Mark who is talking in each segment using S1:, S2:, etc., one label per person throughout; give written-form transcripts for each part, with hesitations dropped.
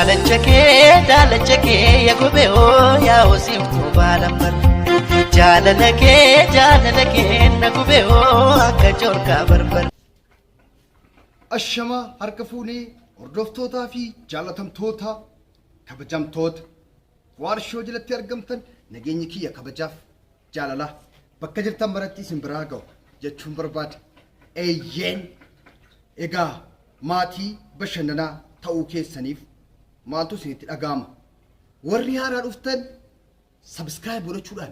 S1: Daalacha kee daalacha kee ya gubee hoo yaa hosiiftuu baalambar. Jaalala kee jaalala kee na gubee hoo akka corqaa barbar.
S2: Ashamaa harka fuunee hordoftootaa fi jaalatamtoota kabajamtoota waarshoo jalatti argamtan nageenyi kiyya kabajaaf jaalalaa bakka jirtan maratti isin biraa ga'u jechuun barbaada. Eeyyeen egaa maatii bashannanaa ta'uu keessaniif maaltu isinitti dhaga'ama? Warri haaraa dhuftan subscribe godhachuudhaan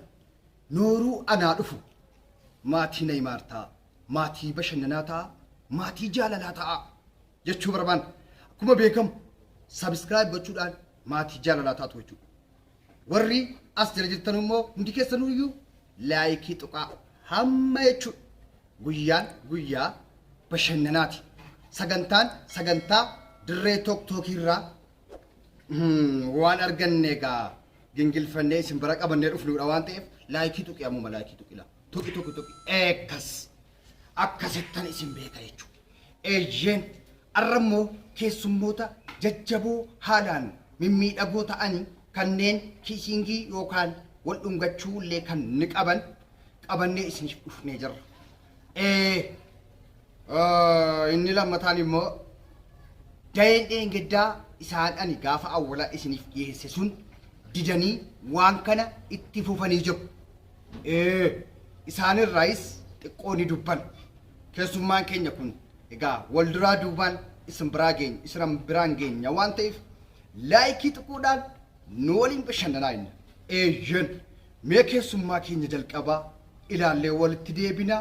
S2: nooruu anaa dhufu maatii Neeymaar ta'a, maatii bashannanaa ta'a, maatii jaalalaa ta'a jechuu barbaanna. Akkuma beekamu subscribe gochuudhaan maatii jaalalaa taatu jechuudha. Warri as jala jirtan immoo hundi keessanuyyuu laayikii tuqaa hamma jechuudha. Guyyaan guyyaa bashannanaati. Sagantaan sagantaa dirree tooktookii irraa waan arganne egaa gingilfannee isin bira qabannee dhufnudha waan ta'eef laayikii tuqi ammuma laayikii tuqi laa. Tuqi tuqi tuqi eekkas akkasittan isin beeka jechuudha. Eeyyeen arra immoo keessummoota jajjaboo haalaan mimmiidhagoo ta'anii kanneen kiisiingii yookaan wal dhungachuu illee kan ni qaban qabannee isiniif dhufnee jirra. Ee, inni lammataan immoo dayeen dheengaddaa isaan ani gaafa awwalaa isiniif dhiyeesse sun didanii waan kana itti fufanii jiru. Ee, isaanirraayis xiqqoo ni dubban. Keessummaan keenya kun egaa wal duraa duubaan isin biraa geenya isin biraan geenya waan ta'eef laayikii tuquudhaan nu waliin bashannanaa inni. Eeyyen mee keessummaa keenya jalqabaa ilaallee walitti deebina.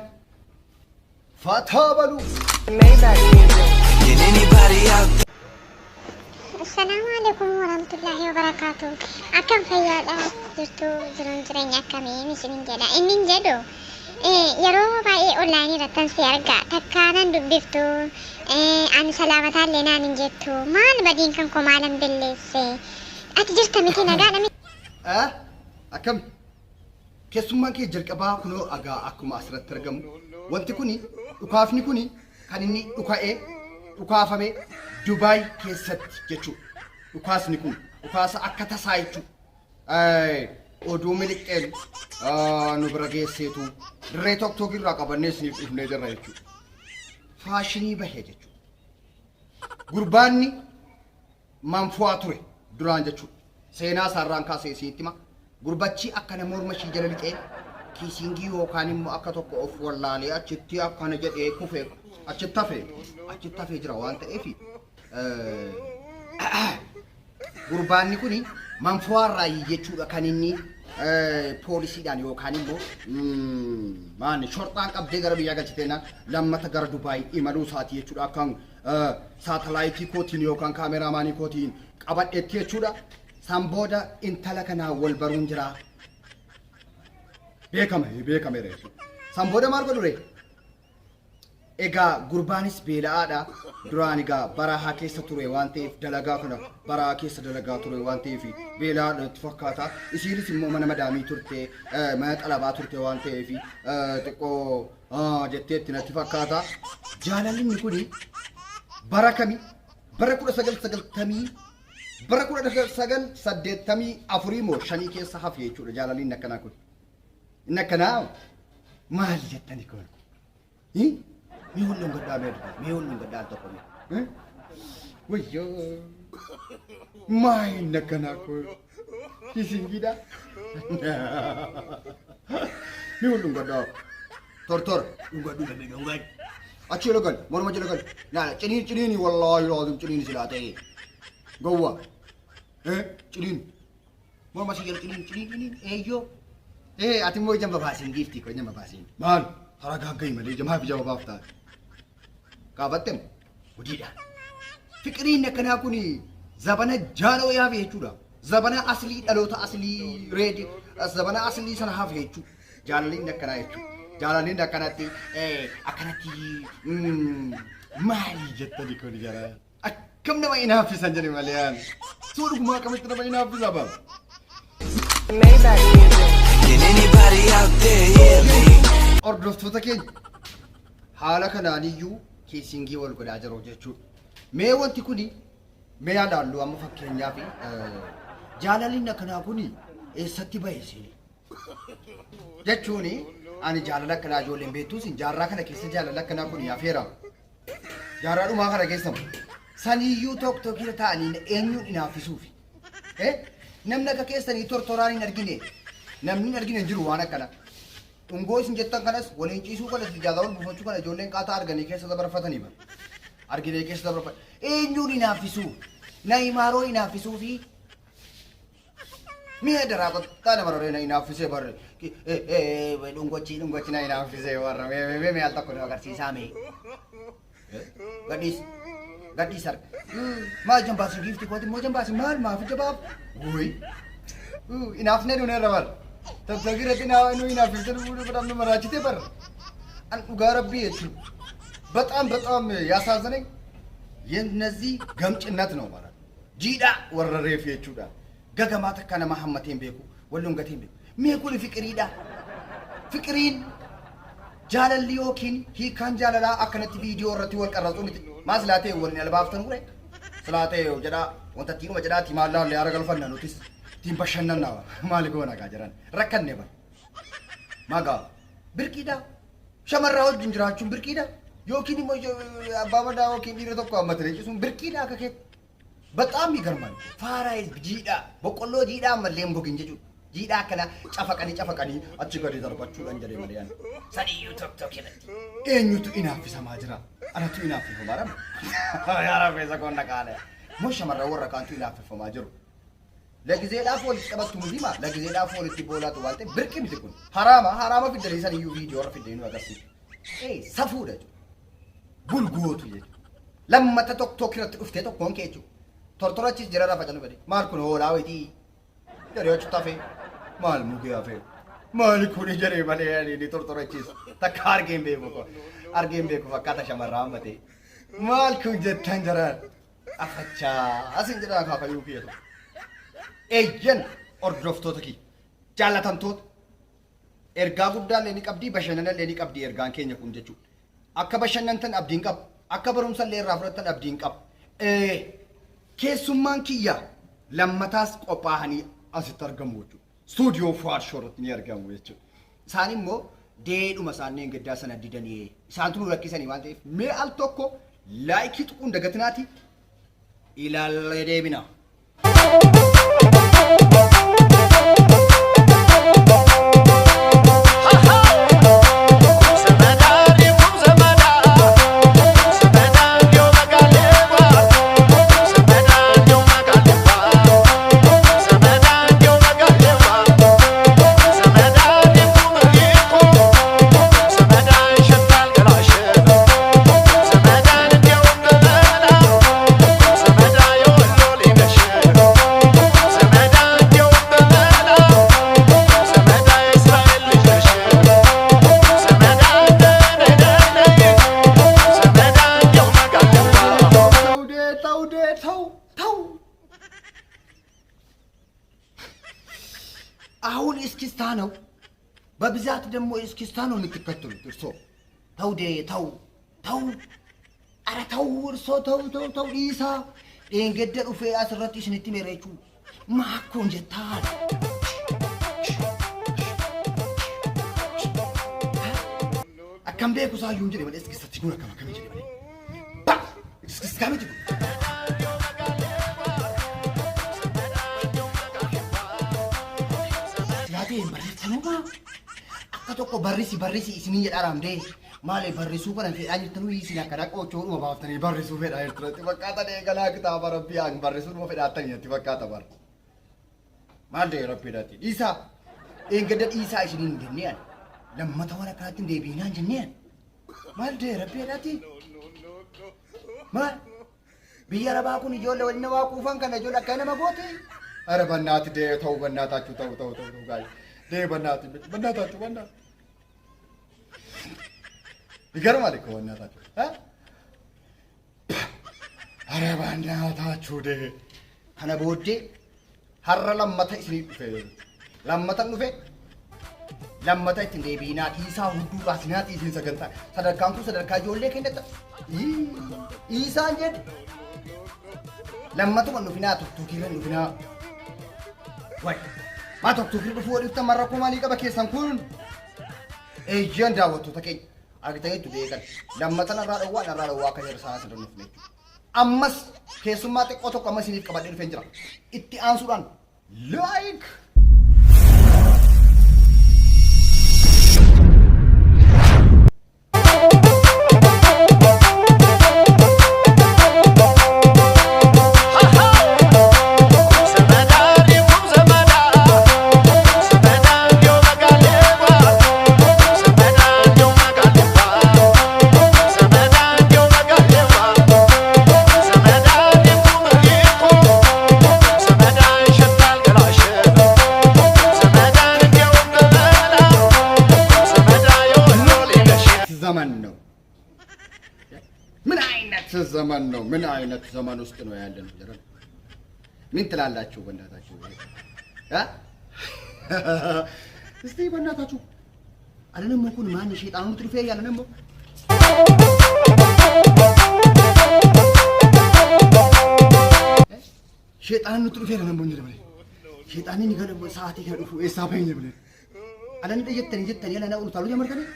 S2: Fataa baluu.
S1: Maybach music.
S3: Can anybody out
S4: Assalaamu alaikum warahmatullahi wabarakaatu. Akkam fayyaadha jirtu jiruun jireenya akkamiin isinin jedha. Inni hin jedhu yeroo baay'ee online irrattan si arga takkaa nan dubbiftu ani salaamataallee naan hin jettu maal badiin kan koo maalan belleesse ati jirta miti nagaadha miti.
S2: Eh? Akkam? Keessummaan kee jalqabaa kunoo agaa akkuma asirratti argamu wanti kuni dhukaafni kuni kan inni dhuka'ee dhukaafame Dubaay keessatti jechuudha. Dhukaasni kun dhukaasa akka tasaa jechuudha. Oduu miliqxeen nu bira geesseetu dirree tokko irraa qabannee isiniif dhufnee jirra jechuudha. Faashinii bahe jechuudha. Gurbaanni manfu'aa ture duraan jechuudha. Seenaa isaarraan kaasee isinitti hima. Gurbachi akkana morma ishii jala lixee kiisingii yookaan immoo akka tokko of wallaalee achitti akkana jedhee kufe achitti hafe achitti hafee jira waan ta'eef Gurbaanni kuni manfuwaarraayi jechuudha kan inni poolisiidhaan yookaan immoo maani shorxaan qabdee gara biyyaa galchiteenaan lammata gara Dubaay imaluu isaati jechuudha akkan saatalaayitii kootiin yookaan kaameraamaanii kootiin qabadheetti jechuudha. San booda intala kanaan wal baruun jira. Beekame beekameera jechuudha. San booda maal godhu ree? Egaa gurbaanis beela'aadha. Duraan egaa barahaa keessa ture waan ta'eef dalagaa kana barahaa keessa dalagaa ture waan ta'eef beela'aadha natti fakkaata. Isiinis immoo mana madaamii turte mana xalabaa turte waan ta'eef xiqqoo jetteetti natti fakkaata. Jaalalli inni kuni bara kami? Bara 1990 bara 1984 moo shanii keessa hafe jechuudha jaalalli inni akkanaa kun. Inni akkanaa maal jettani kun? Mee wal dhungadhaa mee dhugaa mee wal dhungadhaa al tokko mee. Wayyoo maa inni akkanaa kun? Kisingiidha. Mee wal dhungadhaa. Tortor dhungadhu mee dhungadhu. Achi jala gal morma jala gal. Naa ciniin ciniini wallaahi laazim ciniini silaa ta'e. Gowwa. Ciniini. Morma si jala ciniin ciniin ciniin eeyyoo. Ee ati immoo ija babaasiin giiftii koo ija babaasiin. Maal hara gaagga'i malee ija maaf ija babaaf taate. Gaafatte moo hojiidha. Fiqiriin akkanaa kun zabana jaanoo yaafe jechuudha. Zabana aslii dhaloota aslii reedi zabana aslii sana hafe jechuudha. Jaalalli akkanaa jechuudha. Jaalalli akkanatti akkanatti maali jettani kun jara. Akkam nama inaaffisan jedhe malee ani. Soo dhugumaa akkamitti nama inaaffisa bara.
S1: Maybach music.
S3: Can anybody out there hear me?
S2: Hordoftoota keenya haala kanaaniyyuu kiisingii wal godhaa jiru jechuudha. Mee wanti kuni Mee ilaallu amma fakkeenyaaf jaalalli akkanaa kun eessatti bahe isin? Jechuun ani jaalala akkanaa ijoolleen beektuus jaarraa kana keessa jaalala akkanaa kun hafeera. Jaarraa dhumaa kana keessa saniyyuu tokko tokko ta'anii eenyuun hinaaffisuufi. Namni akka keessanii tortoraan hin argine, namni hin argine hin jiru waan akkana. Dhungoo isin jettan kanas, waliin ciisuu kanas, ijaaza wal buufachuu kana ijoolleen qaataa arganii keessa dabarfatanii bara. Arginee keessa dabarfatan. Eenyuun hinaaffisuu? Nayimaaroo hinaaffisuu fi mi'a daraa qottaa nama raree na hinaaffisee barre. Dhungochi dhungochi na hinaaffisee warra mee mee mee al tokko nu agarsiisaa mee. Gadhiis gadhiis harka. Maal jambaasin giifti kooti immoo jambaasin maal maaf jabaaf? Wuyi. Hinaafnee duuneerra bara. Tattagiratti nu hinaaffiste nu fuudhuu nu maraachite bara. An dhugaa rabbii jechuudha. በጣም በጣም ያሳዘነኝ የነዚህ ገምጭነት ነው ማለት jiidha warra reefu jechuudha. Gagamaa takka nama hammateen beeku, wal gateen beeku. Mee kun fiqiriidha. Fiqiriin jaalalli yookiin hiikaan jaalalaa akkanatti viidiyoo irratti wal qarratsuu miti. Maa silaa ta'e waliin albaaftan ture. Silaa ta'e jedhaa wanta ittiinuma jedhaati maal laallee haara galfanna nutis ittiin bashannanna maali goona gaa jiran rakkanne bara. Magaa birqiidha. Shamarraa wajjin jiraachuun birqiidha. Yookiin immoo abbaa manaa yookiin dhiira tokko hammatanii ciisuun birqiidha akka keetti. በጣም ይገርማል። ፋራ jiidhaa boqqolloo jiidhaa ammallee hin gogin jechuudha. Jiidhaa akkana cafaqanii cafaqanii achi gadi darbachuudhaan jedhee malee ani. Sadiyyuu tokko tokko irratti. Eenyutu inaaffisamaa jira? Anatu inaaffifamaa jira. Yaa Rabbi isa qonna qaala. Moo shamarran warra kaantu inaaffifamaa jiru? Lagizeedhaaf walitti qabattu miti maa? Lagizeedhaaf walitti boolaatu waan ta'eef birqi miti kun. Haraama haraama fiddanii saniyyuu viidiyoo irra fiddanii nu agarsiisu. Ee safuudha jechuudha. Bulgootu jechuudha. Lammata tokko tokko irratti dhuftee tokkoon kee jechuudha. Tortorachis jira rafa canu gadi. Maal kun hoolaa wayitii? Jedhee achitti hafee. Maal mukee hafee? Maal kun jedhee malee ani ni tortorachiisa. Takka argeen beeku ko. Argeen beeku fakkaata shamarraa hammatee. Maal kun jettan jaraan? Afachaa asin jedhaa akaakayyuu kiyya tokko. Eeyyan hordoftoota kiyya. Jaallatamtoota. Ergaa guddaa illee ni qabdi, bashannana illee ni qabdi ergaan keenya kun jechuudha. Akka bashannantan abdiin qaba. Akka barumsa illee irraa fudhattan abdiin qaba. Keessummaan kiyya lammataas qophaa'anii asitti argamu jechuudha. Stuudiyoo Fuwaad Shoorratti ni argamu jechuudha. Isaan immoo deedhuma isaanii gaddaa sana didanii isaantu nu rakkisanii waan ta'eef mee al tokko like tuquun dagatinaati ilaallee deebina. Ta'u dee ta'u dee ta'u ta'u. አሁን እስክስታ ነው። በብዛት ደግሞ እስክስታ ነው የምትከተሉት እርሶ። ተው ዴ ተው ተው፣ ኧረ ተው እርሶ ተው ተው ተው dhiisaa dheengadda dhufee asirratti isinitti meereechuu maakkoon jettaan. Akkam beeku isaayyuu hin jedhe malee iskistatti kun akkam akkamii jedhe malee. Ba! Iskistaa miti kun. Silaatee hin barreeffamumaa? Akka tokko barrisi barrisi isinii jedhaa raamdee maali barrisuu kana fedhaa jirtanuu isin akkana qoochoodhuma baaftanii barrisuu fedhaa jirtu natti fakkaata eegalaa kitaaba rabbii aan barrisuudhuma fedhaattanii natti fakkaata bara. Maal ta'e rabbiidhaati dhiisaa eeggadda dhiisaa isiniin hin jennee ani lammata waan akkanaatti hin deebiinaan jennee ani maal ta'e rabbiidhaati maal biyya arabaa kun ijoollee waliin waa quufan kana ijoollee akka nama gooti. ኧረ በእናትህ ዴ ተው በእናታችሁ ተው ተው ተው ተው guys ዴ በእናትህ በእናታችሁ በእናትህ ይገርማል እኮ በእናታችሁ እ ኧረ በእናታችሁ ዴ kana booddee har'a lammata isinii dhufe lammata dhufe lammata ittiin deebiinaa dhiisaa hudduu baasinaa dhiisiin sagantaa sadarkaan kun sadarkaa ijoollee kennata dhiisaan jedhe. Lammatuma hin dhufinaa tokkokiirra hin dhufinaa. Way maa tokkokiirra dhufuu walitti amma rakkoo maalii qaba keessan kun? Eeyyeen daawwattoota keenya argitaniittu beekan lammata narraa dhowwaa narraa dhowwaa akka jara sanaa sirra dhufne jechuudha. Ammas keessummaa xiqqoo tokko amma isiniif qabadhee dhufeen jira. Itti aansuudhaan like ዘመን ነው። ምን አይነት ዘመን ነው? ምን አይነት ዘመን ውስጥ ነው ያለነው? ጀረን ምን ትላላችሁ? በእናታችሁ እ እስቲ በእናታችሁ አለንም ኩን ማን ሸይጣኑ ትርፌ ያለንም ሸይጣኑ ትርፌ ያለንም ቦኝ ደበለ ሸይጣንን ይገለ ሰዓት ይገለ ኤሳ በኝ ደበለ አለን jettanii jettanii alana utaaluu ጀመርtanii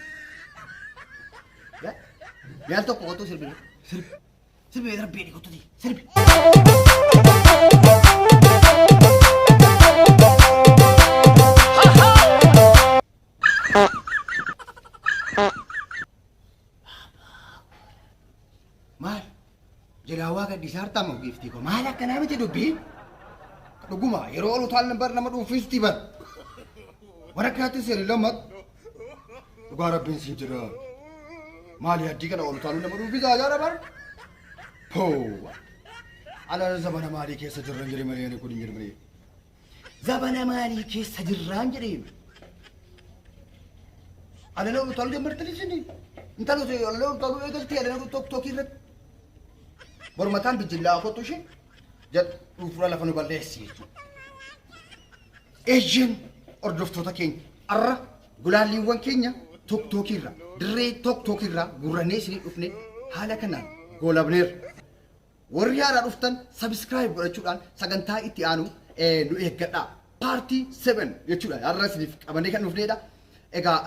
S2: Yaal tokko qotuu sirbi sirbi sirbi rabbii qotuti sirbi. Maal jalaawaa gadhiisaa hartamu giiftii koo maal akkanaa miti dubbii dhuguma yeroo ol utaalan bar nama dhuunfisti bar warra akkanatti seeri lammat dhugaa rabbiin siin jira maali addii kana ol utaaluu nama dhuunfisaa jaara bar poo ala zabana maalii keessa jirran jedhe malee ani kun hin jedhe malee zabana maalii keessa jirraan jedhe alana ol utaaluu jammartanii isin intala alana ol utaaluu eegaltee alana tokk irratti mormataan bijjillaa kottu ishee jedhu dhuunfura lafa nu balleessi jechuudha. Eeyyeen hordoftoota keenya arra gulaalliiwwan keenya toktookiirra dirree toktookiirraa guurrannee isinii dhufne haala kanaan goolabneerra. Warri haaraa dhuftan subscribe godhachuudhaan sagantaa itti aanu nu eeggadhaa. Paartii 7 jechuudha har'a isiniif qabannee kan dhufnedha. Egaa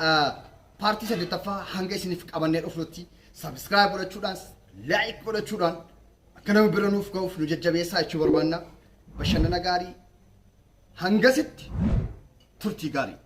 S2: paartii saddeettaffaa hanga isiniif qabannee dhufnutti subscribe godhachuudhaan like godhachuudhaan akka nama bira nuuf ga'uuf nu jajjabeessaa jechuu barbaanna. Bashannana gaarii hangasitti turtii gaarii.